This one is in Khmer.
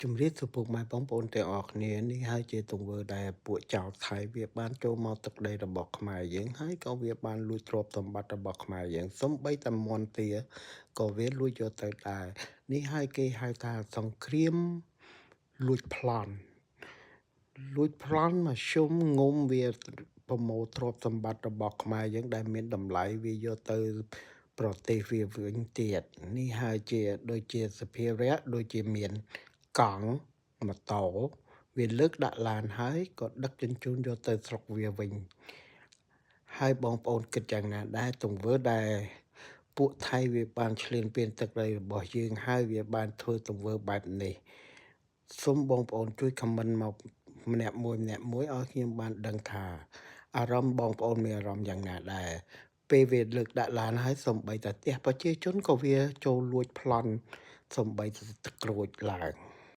ជំរាបសួរពុកម៉ែបងប្អូនទាំងអស់គ្នានេះហើយជាទង្វើដែលពួកចោរថៃវាបានចូលមកទឹកដីរបស់ខ្មែរយើងហើយក៏វាបានលួចទ្រព្យសម្បត្តិរបស់ខ្មែរយើងសូម្បីតែមន្ទាក៏វាលួចយកទៅដែរនេះហើយគេហៅថាសង្គ្រាមលួចប្លន់លួចប្លន់មកជុំងុំវាប្រមូលទ្រព្យសម្បត្តិរបស់ខ្មែរយើងដែលមានតម្លៃវាយកទៅប្រទេសវាវិញទៀតនេះហើយជាដូចជាសភាវៈដូចជាមានកង់ម៉ូតូវាលើកដាក់ឡានហើយក៏ដឹកជញ្ជូនយកទៅស្រុកវាវិញហើយបងប្អូនគិតយ៉ាងណាដែរទង្វើដែលពួកថៃវាបានឈ្លានពានទឹកដីរបស់យើងហើយវាបានធ្វើទង្វើបែបនេះសូមបងប្អូនជួយ comment មកម្នាក់មួយម្នាក់មួយឲ្យខ្ញុំបានដឹងថាអារម្មណ៍បងប្អូនមានអារម្មណ៍យ៉ាងណាដែរពេលវាលើកដាក់ឡានហើយសំបីតែផ្ទះប្រជាជនក៏វាចូលលួចប្លន់សំបីតែទឹកក្រូចឡើង។